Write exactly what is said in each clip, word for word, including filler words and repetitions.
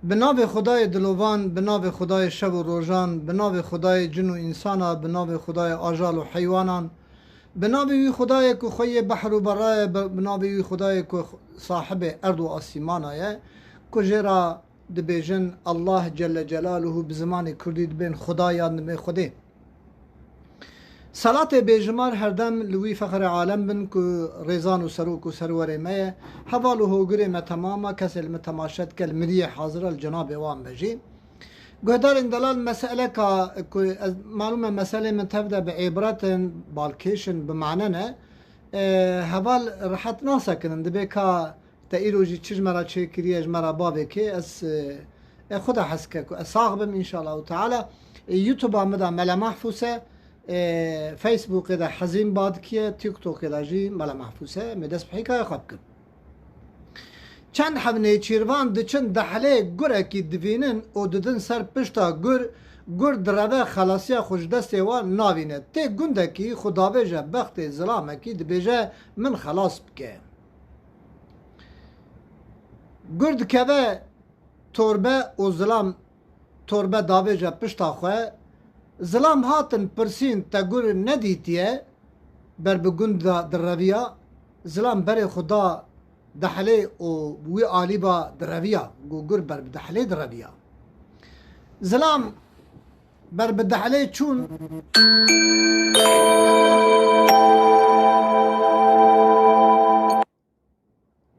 Bi navê Xwedayê dilovan, bi navê Xwedayê şev û rojan, bi navê Xwedayê cin û însana, bi navê Xwedayê ajal û heywanan, bi navê wî Xwedayê ku xweyê behr û bera ye, bi, bi navê wî Xwedayê ku sahibê erd û asîmana ye, ku jê re dibêjin Allah Celle Celaluhu, bi zimanê kurdî dibên Xuda yan dibên Xwedê. Selatê bêjimar herdem li wî fexrê alem bin ku rêzan û serok û serwerê me ye. Heval û hogirê me temam e, kesê li min temaşe dike, li miriyê hazir e, li cenabê wan be jî. Guhdarên delal, meseleka ku ez, malûm e meselê min tev de bi êbret in, balkêş in, bi mane ne. E, heval rehet nasekinin, dibê ka te îro jî çi ji me re çêkiriye, ji me re bavêkê, ez, e, e, xwe de hez ke ku ez sax bim, înşallahu teala. E, YouTube-a min de Mele Mahfûz e, e, Facebook-ê de Hezîn Badikî ye, TikTok-ê de jî Mele Mahfûz e, em ê dest bi hîkaya xwe bikin. Çend heb nêçîrvan diçin dehlê gurekî divînin û didin ser pişta gur, gur direve xelasiya xwe ji destê wan navîne. Tê gundekî xwe davêje bextê zilamekî dibêje, min xelas bike. Gur dikeve torbe û zilam torbe davêje pişta xwe. Zilam hatin pirsîn, te gur nedîtiye? Ber bi gund de direviya. Zilam berê xwe da dehlê û wî alî ba direviya. Got, gur ber bi dehlê direviya. Zilam ber bi dehlê çûn.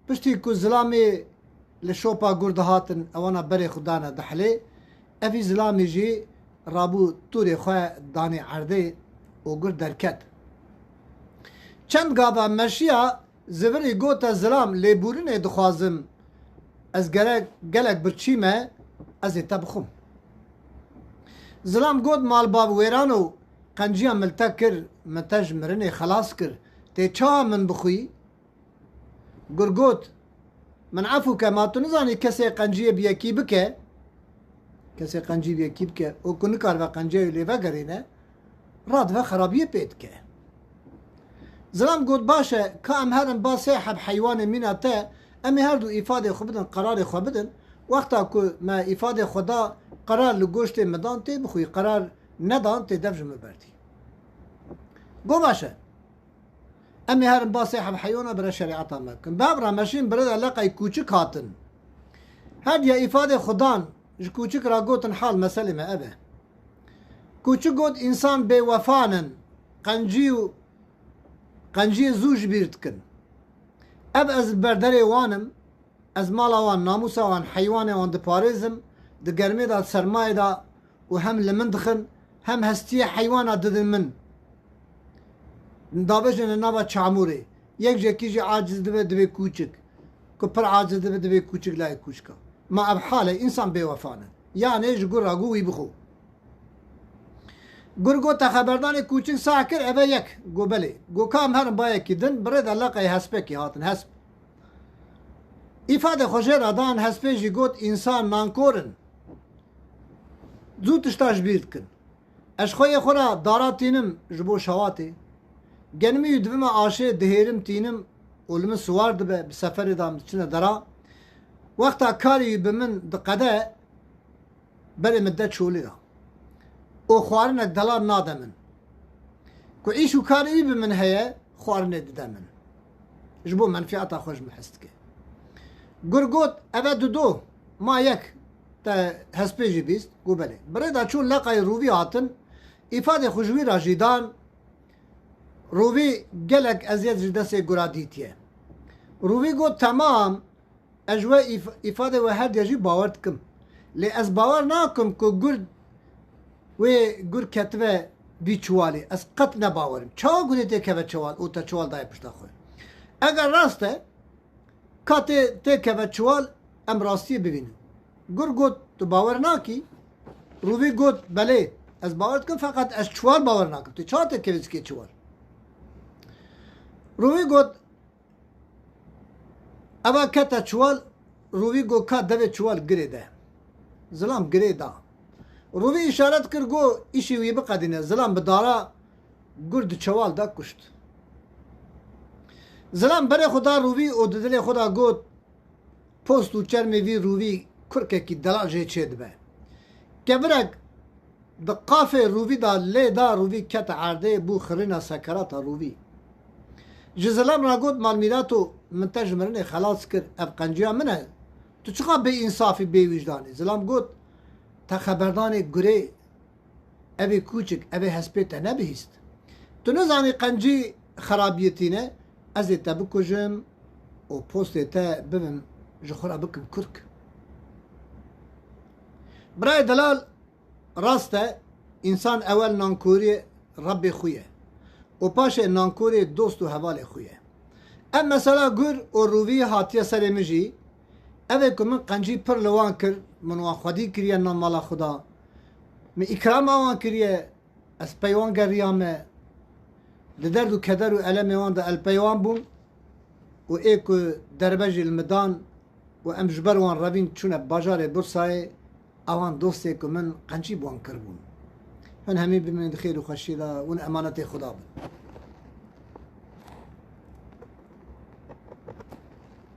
Piştî ku zilamê li şopa gur dihatin, ewana berê xwe dane dehlê, evî zilamê jî rabû tûrê xwe danê erdê û gur derket. Çend gava meşiya, zivirî gote zilam, lêbûrinê dixwazim, ez gerek, gelek birçî me, ez ê te bixwim. Zilam got, malbav wêran o, qenciya min li te kir, min te ji mirinê xelas kir, tê çawa min bixwî? Gur got, min efû ke, ma tu nizanî kesê qenciyê bi yekî bike, kesê qencî bi yekî bike û ku nikaribe qenciya wî lê vegerîne, radibe xerabiyê pê dike. Zilam got, baş e, ka em herin ba sê heb heywanê mîna te, em ê her du îfadê xwe bidin, qerarê xwe bidin. Wexta ku me îfadê xwe da, qerar li goştê min dan, tê bixwî, qerar nedan, tê dev ji min berdî. Got, baş e. Em ê herin ba sê heb heywana bire şerîeta me bikin. Bi hev re meşîn, birê de leqey kûçik hatin. Her diya îfadê xwe dan, ji kûçik re gotin hal, meselê me ev e. Kûçik got, însan bêwefan in, qencî û qenciyê zû ji bîr dikin. Ev ez li ber derê wan im, ez mala wan, namûsa wan, heywanê wan diparêzim, di germê de, di sermayê de û hem li min dixin, hem hestiyê heywana didin min. Davêjin li nava çamûrê. Yek jekî jî aciz dibe, dibe kûçik. Ku pir aciz dibe, dibe kûçik layê kûçika. Ma ev hal e, însan bêwefa ne. Yanê ji gur re got wî bixwe. Gur got, te xeberdanê kûçik sah kir, eve yek. Got, belê. Got, ka em herin ba yekî din, birê de leqey hespekî hatin, hesp. Îfadê xwe jê re dan, hespê jî got, însan nankor in. Zû tişta ji bîr dikin. Ez xweyê xwe re dara tînim ji bo şewatê. Genimî wî dibime aşê, dihêrim tînim û li min siwar dibe, bi seferê de em diçine dera. Wexta karê wî bi min diqede, berê min de çolê de. Û xwarinek delal nade min. Ku îş û karê wî bi min heye, xwarinê dide min. Ji bo menfîeta xwe ji min hez dike. Gur got, eve dido, ma yek, te hespê jî bîst? Got, belê. Birê de çûn leqayê Rûvî hatin, îfadê xwe ji wî re jî dan, Rûvî gelek eziyet ji destê gura dîtiye. Rûvî got, temam, ez ji we îf-, îfadê we her diya jî bawer dikim. Lê ez bawer nakim ku gur, wê gur ketibe vî çiwalê. Ez qet ne bawer im. Çawa gurê tê keve çiwal û te çiwal daye pişta xwe? Eger rast e, ka tê, tê keve çiwal, em rastiyê bibînin. Gur got, tu bawer nakî? Rûvî got, belê, ez bawer dikim, feqet ez çiwal bawer nakim. Tu çawa tê kevê zikê çiwal? Rûvî got, eva kete çiwal, Rûvî got, ka devê çiwal girê de. Zilam girê da. Rûvî îşaret kir, got, îşî wî biqedîne. Zilam bi dara gur di çewal de kuşt. Zilam berê xwe da Rûvî û di dilê xwe de got, post û çermê vî Rûvî kurkekî delal jê çêdibe. Kevirek di qafê rûvî de lê da, rûvî kete erdê, bû xirîna sekerata rûvî. Ji zilam re got, "Malmîrato, min te ji mirinê xelas kir, ev qenciya min e. Tu çiqa bêînsafî, bêwîjdanî?" Zilam got, "Te xeberdanê gurê, evê kûçik, evê hespê te nebihîst. Tu nizanî qencî xerabiyê tîne, ez ê te bikujim û postê te bibim, ji xwe re bikim kurk." Birayê delal, rast e, însan ewel nankoriyê Rebbê xwe ye û paşê nankoriyê dost û hevalê xwe ye. Ev mesela gur û rûvî hatiye serê min jî. Ev ê ku min qencî pir li wan kir, min wan xwedî kiriye nav mala xwe de. Min îkrama wan kiriye, ez pey wan geriyame. Li derd û keder û elemê wan de el pey wan bûm û ê ku derbe jî li min dan û em ji ber wan revîn çûne bajarê Bursayê, ewan dostê ku min qencî bi wan kiribûn. Hûn hemî bimînin di xêr û xweşiyê de, hûn emanetê Xuda bin.